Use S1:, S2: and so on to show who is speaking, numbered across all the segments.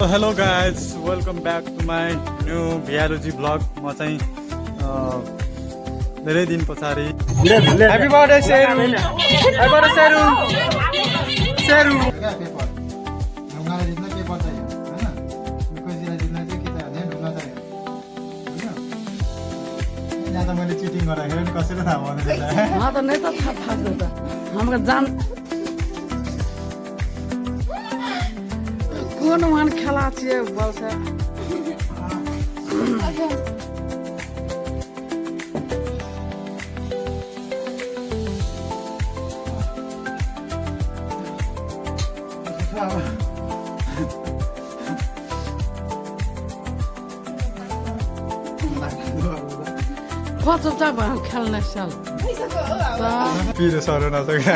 S1: Hello guys, welcome back to my new biology vlog. म चाहिँ धेरै दिन पछाडि Happy birthday Seru. Happy birthday Seru. Seru.
S2: क्या पेपर ढुङ्गाले जित्न पेपर चाहियो हैन निकोजीले जित्न चाहिँ के चाहियो भने ढुङ्गा चाहियो हैन यहाँ त मैले चिटिङ गरेको नि कसैले थाहा भएन
S3: हाँ तो नहीं तो था तो हमका जान कौन वहाँ खेला चाहिए बोल से कौन सा जब हम खेलने चल
S1: पिरो सरो नसक्यो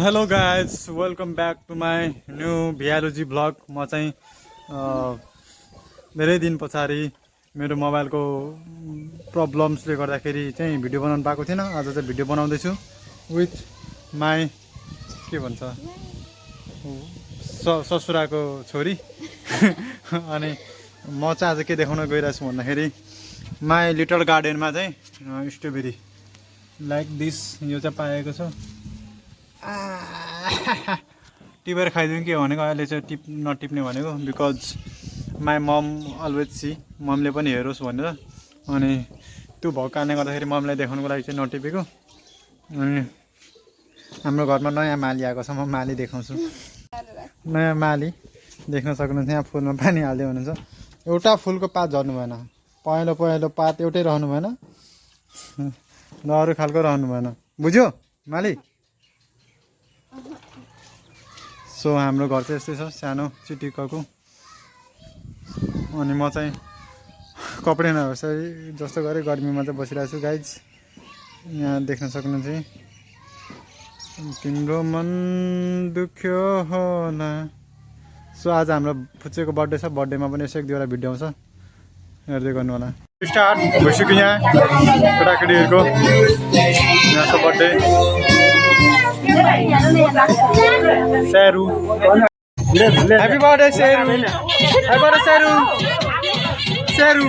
S1: hello guys welcome back to my new biology vlog म चाहिँ धेरै दिन पछाडि मेरो मोबाइलको प्रब्लम्सले गर्दाखेरि चाहिँ भिडियो बनाउनु पाएको थिएन। आज चाहिँ भिडियो बनाउँदैछु विथ माई के भन्छ ससुराको छोरी अनि म चाहिँ आज के देखाउन गइरहेको छु भन्दाखेरि माई लिटल गार्डनमा चाहिँ स्ट्रबेरी लाइक दिस यो चाहिँ पाएको छु। टिपेर खाइदिउँ के भनेको अहिले चाहिँ नटिप्ने भनेको because my mom always see ममले पनि हेरोस् भनेर अनि त्यो भएको कारणले गर्दाखेरि ममलाई देखाउनुको लागि चाहिँ नटिपेको। अनि हाम्रो घरमा नयाँ माली आएको छ, म माली देखाउँछु। नयाँ माली देख्न सक्नुहुन्छ, यहाँ फुलमा पानी हाल्दै हुनुहुन्छ। एउटा फुलको पात झर्नु भएन, पहेँलो पहेँलो पात एउटै रहनु भएन र अरू खालको रहनु भएन, बुझ्यो माली? सो हाम्रो घर चाहिँ यस्तै छ, सानो चिटिक्कको। अनि म चाहिँ कपडा नभएसरी जस्तो गरेँ गर्मीमा चाहिँ बसिरहेको छु गाइज। यहाँ देख्न सक्नुहुन्छ तिम्रो मन दुख्यो होला। सो आज हाम्रो फुच्चेको बर्थडे छ, बर्थडेमा पनि यसो एक दुईवटा भिडियो आउँछ, हेर्दै गर्नु होला। स्टार्ट भइसक्यो यहाँ केटाकेटीहरूको, यहाँ छ birthday Seru. Happy birthday Seru. Happy birthday Seru. Seru.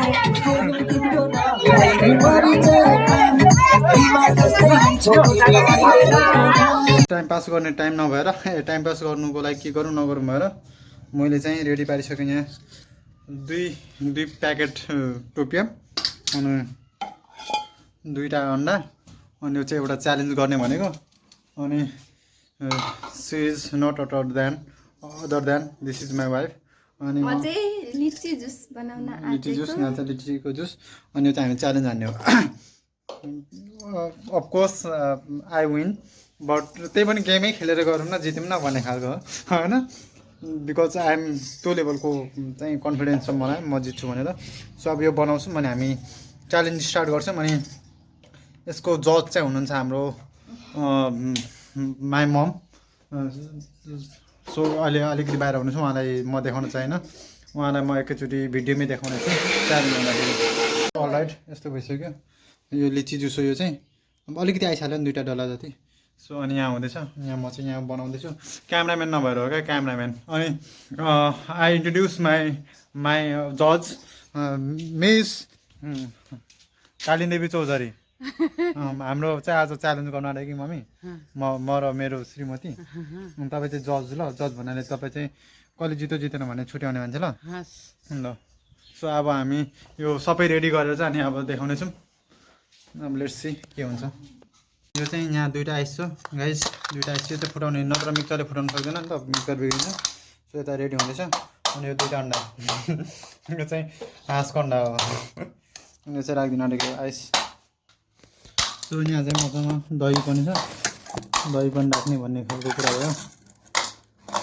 S1: Time pass गर्ने टाइम नभएर टाइम पास गर्नुको लागि के गरौँ नगरौँ भएर मैले चाहिँ रेडी पारिसकेँ। यहाँ दुई प्याकेट टोपियम अनि दुईवटा अन्डा अनि यो चाहिँ एउटा च्यालेन्ज गर्ने भनेको। अनि she is not other than this is my wife. अनि
S4: म चाहिँ लिची जुस बनाउन
S1: लिची जुस, यहाँ चाहिँ लिचीको जुस अनि यो चाहिँ हामी च्यालेन्ज हान्ने हो। अफकोर्स आई विन, बट त्यही पनि गेमै खेलेर गरौँ न, जित्यौँ न भन्ने खालको हो होइन। बिकज आई एम त्यो लेभलको चाहिँ कन्फिडेन्स छ मलाई, म जित्छु भनेर। सो अब यो बनाउँछौँ अनि हामी च्यालेन्ज स्टार्ट गर्छौँ। अनि यसको जज चाहिँ हुनुहुन्छ हाम्रो माई मम। सो अहिले अलिकति बाहिर हुनुहुन्छ, उहाँलाई म देखाउन चाहिनँ, उहाँलाई म एकैचोटि भिडियोमै देखाउने छु च्यालेन्ज हुँदाखेरि। अलराइट यस्तो भइसक्यो। यो लिची जुस हो, यो चाहिँ अब अलिकति आइसक्यो नि, 2टा डल्ला जति। सो अनि यहाँ हुँदैछ, यहाँ म चाहिँ यहाँ बनाउँदैछु, क्यामराम्यान नभएर हो क्या क्यामराम्यान। अनि आई इन्ट्रोड्युस माई जज मिस कालिन्देवी चौधरी। हाम्रो चाहिँ आज च्यालेन्ज गर्नु आँट्यो कि मम्मी, म र मेरो श्रीमती। तपाईँ चाहिँ जज, ल जज भन्नाले तपाईँ चाहिँ कसले जितेन भने छुट्याउने मान्छे, ल ल। सो अब हामी यो सबै रेडी गरेर चाहिँ अनि अब देखाउनेछौँ। अब लेट्स सी के हुन्छ। यो चाहिँ यहाँ 2टा आइस छ गाइस, 2टा आइस चाहिँ फुटाउने, नत्र मिक्सरले फुटाउनु सक्दैन नि त, मिक्सर बिग्रिन्छ। सो यता रेडी हुँदैछ। अनि यो 2टा अन्डा यो चाहिँ हाँसको अन्डा हो, यो चाहिँ राखिदिनु आँटेको आइस। सो यहाँ चाहिँ मसँग दही पनि छ, दही पनि राख्ने भन्ने खालको कुरा भयो।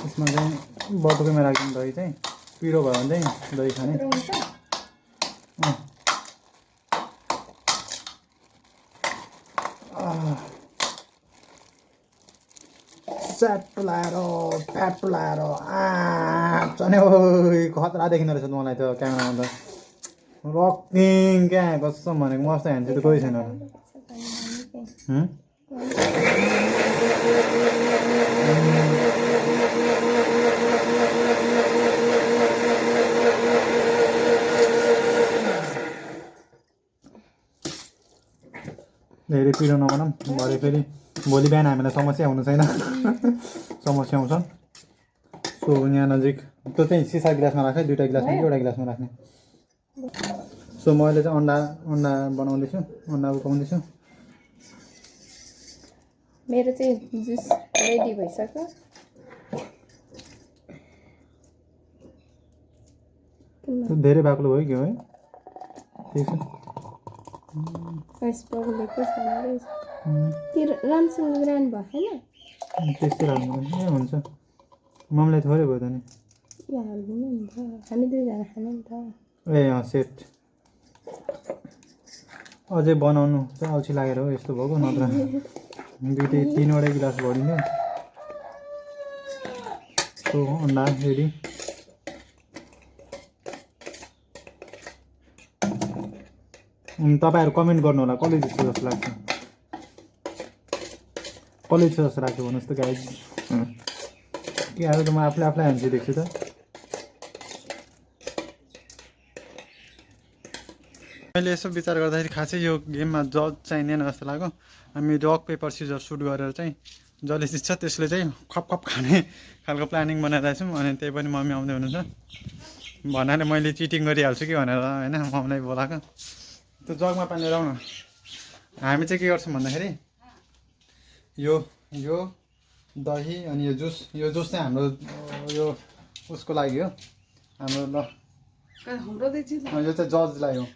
S1: यसमा चाहिँ बटुकैमा राखिदिनु, दही चाहिँ पिरो भयो भने चाहिँ दही खाने। फ्याट लाएर चने खतरा देखिँदो रहेछ मलाई त क्यामेरामा त। रक्टिङ क्या कसम भनेको, मस्तो ह्यान्ड चाहिँ त कोही छैन। धेरै पिरो नबनाऊँ भरे फेरि भोलि बिहान हामीलाई समस्या हुनु छैन समस्या आउँछ सो यहाँ नजिक त्यो चाहिँ सिसा गिलासमा राखेँ 2टा गिलासमा कि एउटा गिलासमा राख्ने सो म अहिले चाहिँ अन्डा बनाउँदैछु अन्डा उकाउँदैछु
S4: मेरो चाहिँ जुस रेडी भइसक्यो
S1: धेरै बाक्लो भयो कि है ठिक छ
S4: फर्स्ट बगलेको छैन रहेछ त्यो राम्रोसँग ग्रान्ड भएन
S1: त्यस्तै राम्रो ए हुन्छ मम्मीलाई थोरै भयो त नि
S4: यो हाल्दिनँ नि त हामी दुईजना खाने नि त
S1: ए अँ सेट अझै बनाउनु चाहिँ अल्छी लागेर हो यस्तो भएको नत्र 3वटै गिलास भरिन्थ्यो सो अन्डा रेडी तपाईँहरू कमेन्ट गर्नु होला कसले जस्तो जस्तो लाग्छ कसले जस्तो लाग्छ भन्नुहोस् त गाइज कि आज त म आफूलाई हान्छु देख्छु त मैले यसो विचार गर्दाखेरि खासै यो गेममा जज चाहिँदैन जस्तो लाग्यो हामी रक पेपर सिजर सुट गरेर चाहिँ जसले जित्छ त्यसले चाहिँ खप खाने खालको प्लानिङ बनाइरहेको छौँ अनि त्यही पनि मम्मी आउँदै हुनुहुन्छ भन्नाले मैले चिटिङ गरिहाल्छु कि भनेर होइन मम्मीलाई बोलाएको त्यो जगमा पानी ल्याउन हामी चाहिँ के गर्छौँ भन्दाखेरि यो दही अनि यो जुस चाहिँ हाम्रो यो उसको लागि हो हाम्रो यो चाहिँ जजलाई हो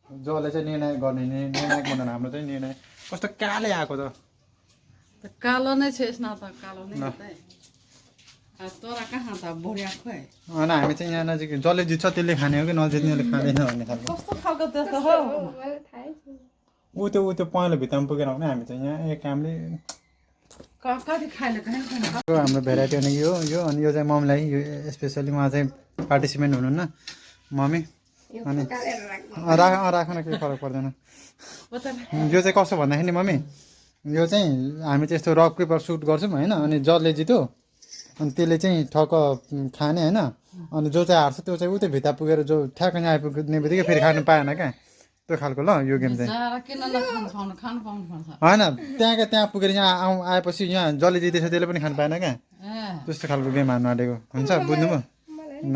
S1: जसले चाहिँ निर्णय गर्ने निर्णायक बनाउनु हाम्रो चाहिँ निर्णय कस्तो काले आएको त
S3: कालो नै छ यसमा त कालो नै तोरा कहाँ त बढिया खोइ
S1: अनि हामी चाहिँ यहाँ नजिक जसले जित्छ त्यसले खाने हो कि नजित्नेले खाँदैन भन्ने खालको
S3: कस्तो खालको त्यस्तो हो
S4: मलाई थाहै छैन
S1: ऊ त्यो पहेँलो भित्तामा पुगेर आउने हामी चाहिँ यहाँ एक कामले
S3: कति खाइले कहीँ
S1: हाम्रो भेराइटी भनेको यो अनि यो चाहिँ मम्मीलाई यो स्पेसली उहाँ चाहिँ पार्टिसिपेन्ट हुनुहुन्न मम्मी अनि राख्न केही फरक पर्दैन यो चाहिँ कस्तो भन्दाखेरि मम्मी यो चाहिँ हामी चाहिँ यस्तो रक पेपर सुट गर्छौँ होइन अनि जसले जित्यो अनि त्यसले चाहिँ ठक्क खाने होइन अनि जो चाहिँ हार्छ त्यो चाहिँ उतै भित्ता पुगेर जो ठ्याक्क यहाँ आइपुग्ने बित्तिकै फेरि खानु पाएन क्या त्यो खालको ल यो गेम चाहिँ होइन त्यहाँ पुगेर यहाँ आएपछि यहाँ जसले जितेछ त्यसले पनि खानु पाएन क्या त्यस्तो खालको गेम हान्नु आँटेको हुन्छ बुझ्नुभयो ल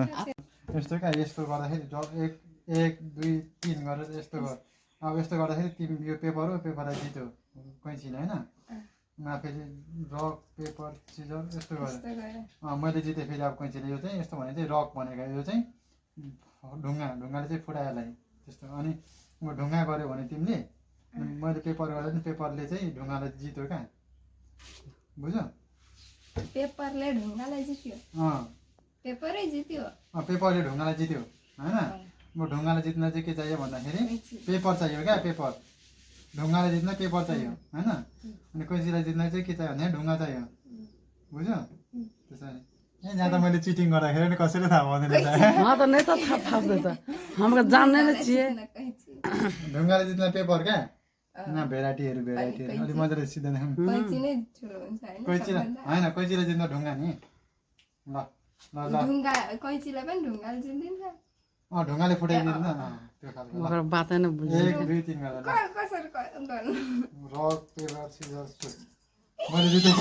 S1: यस्तो क्या यस्तो गर्दाखेरि एक दुई तिन गरेर यस्तो गर अब यस्तो गर्दाखेरि तिमी यो पेपर हो पेपरलाई जित्यो कैँचीले होइन फेरि रक पेपर सिजर यस्तो गरेँ मैले जितेँ फेरि अब कैँचीले यो चाहिँ यस्तो भने चाहिँ रक भनेको यो चाहिँ ढुङ्गाले चाहिँ फुटाएलाई त्यस्तो अनि ढुङ्गा गऱ्यो भने तिमीले मैले पेपर गरेँ नि पेपरले चाहिँ ढुङ्गालाई जित्यो क्या बुझ्यो
S4: पेपरले ढुङ्गालाई जित्यो पेपरै जित्यो
S1: पेपरले ढुङ्गालाई जित्यो होइन म ढुङ्गालाई जित्न चाहिँ के चाहियो भन्दाखेरि पेपर चाहियो क्या पेपर ढुङ्गालाई जित्न पेपर चाहियो होइन अनि कैँचीलाई जित्न चाहिँ के चाहियो भने ढुङ्गा चाहियो बुझ्यो त्यसरी ए जहाँ त मैले चिटिङ गर्दाखेरि नि कसैले थाहा पाउँदैन
S3: हाम्रो जान्ने नै छिए
S1: ढुङ्गाले जित्न पेपर क्या भेराइटीहरू अलिक मजाले सिधा कैँचीलाई होइन कैँचीलाई जित्न ढुङ्गा नि ल
S4: कैँचीलाई पनि ढुङ्गाले जित्दिन्छ
S1: ढुङ्गाले फुटाइदिन्छ त्यो खालको 1 2 3 गरेर
S4: कसरी गर्नु
S1: रक पेपर सिजर सुट मैले जितेँ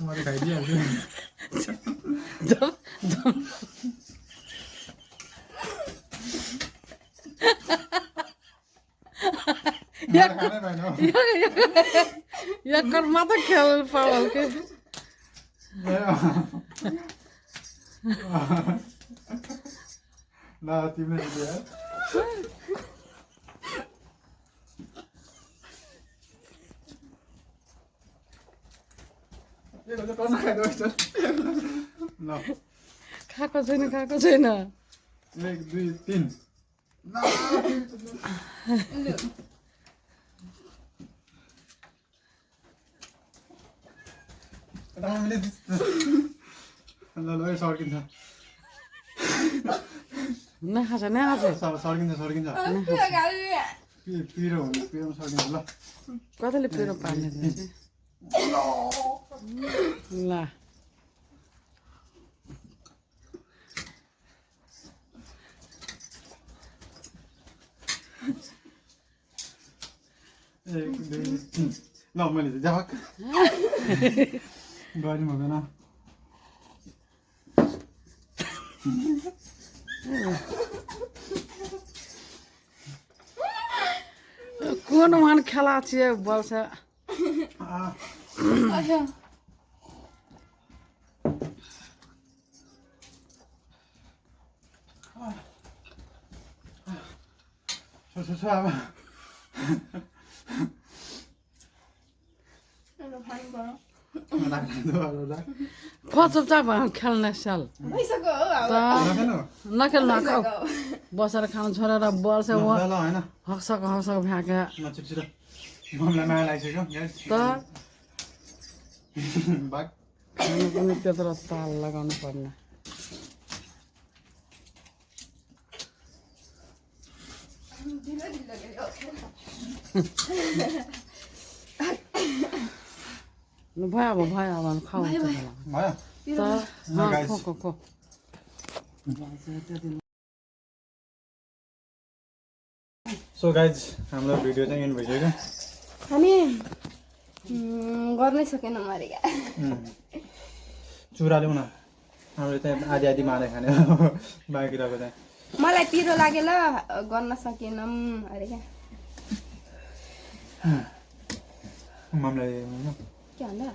S1: मैले खाइदिइहाल्छु खानै भएन
S3: यो कर्मा त खेल पावल के
S1: ल तिमीले जित्यो यार ल
S3: खाएको छैन
S1: 1 2 3 ल सर्किन्छ
S3: नखान्छ
S1: सर्किन्छ पिरो हुन्छ पिरोमा सर्किन्छ ल
S3: कतिले पिरो पार्ने रहेछ ल
S1: एक दुई तिन ल मैले चाहिँ झपक गरी हुँदैन
S3: কোন মান খেলা আছে বলছে
S1: ছো अब
S3: फचुपचाप खेल्ने साल नखेल नखाऊ बसेर खानु छोडेर बल्छ
S1: होइन
S3: हक्सक हक्सक भ्याका
S1: छिटो मलाई माया लागिसक्यो
S3: त
S1: भाग
S3: खानु पनि त्यत्रो ताल लगाउनु पर्ने भयो अब खाऊ
S1: भयो
S3: त खो
S1: सो गाइज हाम्रो भिडियो चाहिँ एन्ड भइसक्यो
S4: हामी गर्नै सकेनौँ अरे क्या
S1: चुरा ल्याउन हाम्रो चाहिँ आधी आधी मारे खाने बाँकी रहेको चाहिँ
S4: मलाई पिरो लाग्यो ल गर्न सकेनौँ अरे क्या
S1: मामलाई
S4: के भन्दा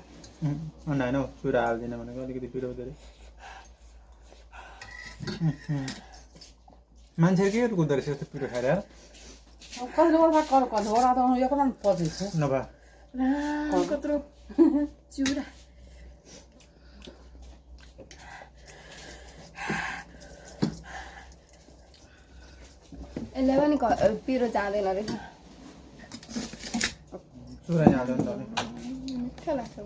S1: अन्डा होइन हौ चुरा हाल्दिनँ भनेको अलिकति पिरो हुँदो रहेछ मान्छेहरू के कुद्दो रहेछ यस्तो पिरो खाएर
S3: कहिले ओर्दा कर कहिले ओरा त यो पनि पछिछ
S1: नभए
S4: कत्रो चुरा यसले पनि पिरो जाँदैन रहेछ
S1: चुरा हाल्दैन त
S4: मिठो लाग्छ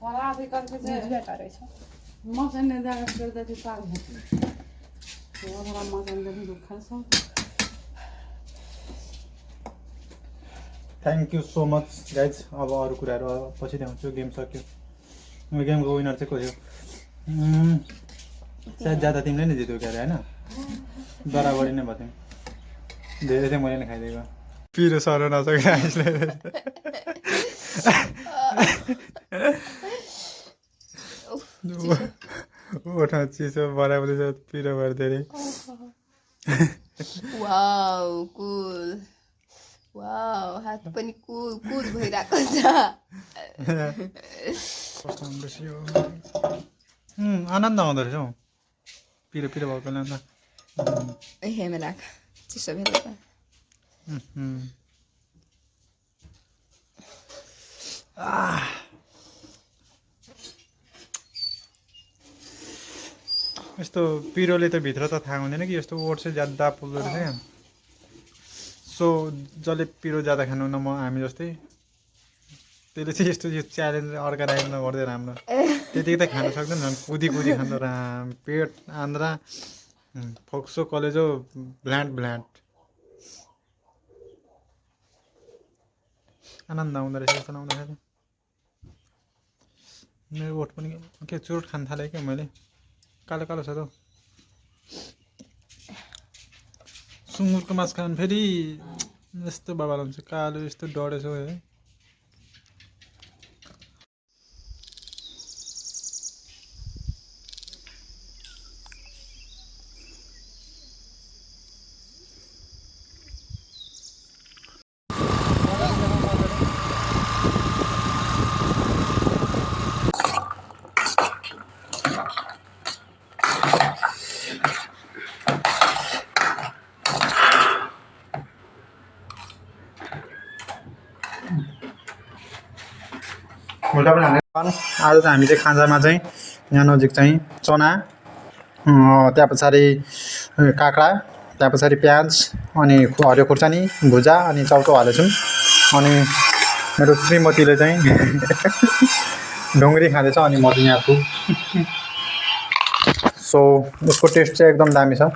S3: पराधी करके
S4: झुझुटा रहेछ
S3: मसन ने दागा गर्दा चाहिँ पाल हुन्छ ओरा मसन पनि दुखाल्छ
S1: thank you so much guys अब अरू कुराहरू पछि देखाउँछु गेम सक्यो गेमको विनर चाहिँ को थियो सायद ज्यादा तिमीले नै जित्यो क्यारे होइन बराबरी नै भयो तिमी धेरै चाहिँ मैले नै खाइदिएको पिरो सरो नसकेर आइसले ओठमा चिसो बराबरी छ पिरो भएर धेरै
S4: वाउ कुल वाउ हात पनि कुल कुल भइरहेको छ
S1: आनन्द आउँदो रहेछ हौ पिरो पिरो भएको अन्त
S4: हेमे राख चिसो भेट्छ
S1: यस्तो पिरोले त भित्र त थाहा हुँदैन कि यस्तो ओठ चाहिँ ज्यादा पुग्दो रहेछ सो जसले पिरो ज्यादा खानु न म हामी जस्तै त्यसले चाहिँ यस्तो यो च्यालेन्ज अर्गनाइज नगर्दै राम्रो त्यतिकै त खानु सक्दैन कुदी कुदी खाँदो पेट आन्द्रा फोक्सो कलेजो भ्ल्यान्ट आनन्द आउँदो रहेछ यस्तो नआउँदाखेरि मेरो ओठ पनि के चुरोट खान थालेँ क्या मैले कालो कालो छ त सुँगुरको मासु खानु फेरि यस्तो बाबाल हुन्छ कालो यस्तो डढेछ है आज चाहिँ हामी चाहिँ खाजामा चाहिँ यहाँ नजिक चाहिँ चना त्यहाँ पछाडि काँक्रा त्यहाँ पछाडि प्याज अनि हरियो खुर्सानी भुजा अनि चाउचाउ हालेछौँ अनि मेरो श्रीमतीले चाहिँ ढुङ्ग्री खाँदैछ अनि म चाहिँ यहाँ छु सो उसको टेस्ट चाहिँ एकदम दामी छ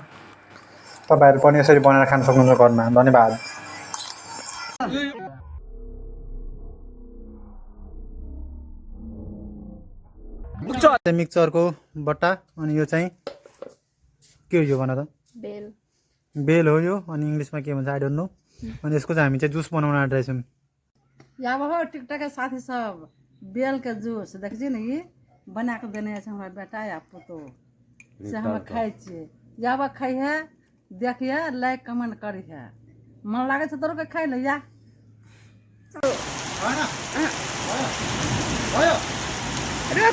S1: तपाईँहरू पनि यसरी बनाएर खान सक्नुहुन्छ घरमा धन्यवाद मिक्सचरको बट्टा अनि यो चाहिँ के हो यो भन त
S4: बेल
S1: बेल हो यो अनि इङ्ग्लिसमा के भन्छ आई डोन्ट नो अनि यसको चाहिँ हामी चाहिँ जुस बनाउन आँट्दैछौँ
S3: अब हो टिकटक के साथी सब बेल के जूस देखिए ना ये बना के देने छै हमरा बेटा या पुतो से हम खाइ छियै जाब खाइ है देखिए लाइक कमेंट करी है मन लागे छै तोरो के खाइ ले या
S1: होइन भयो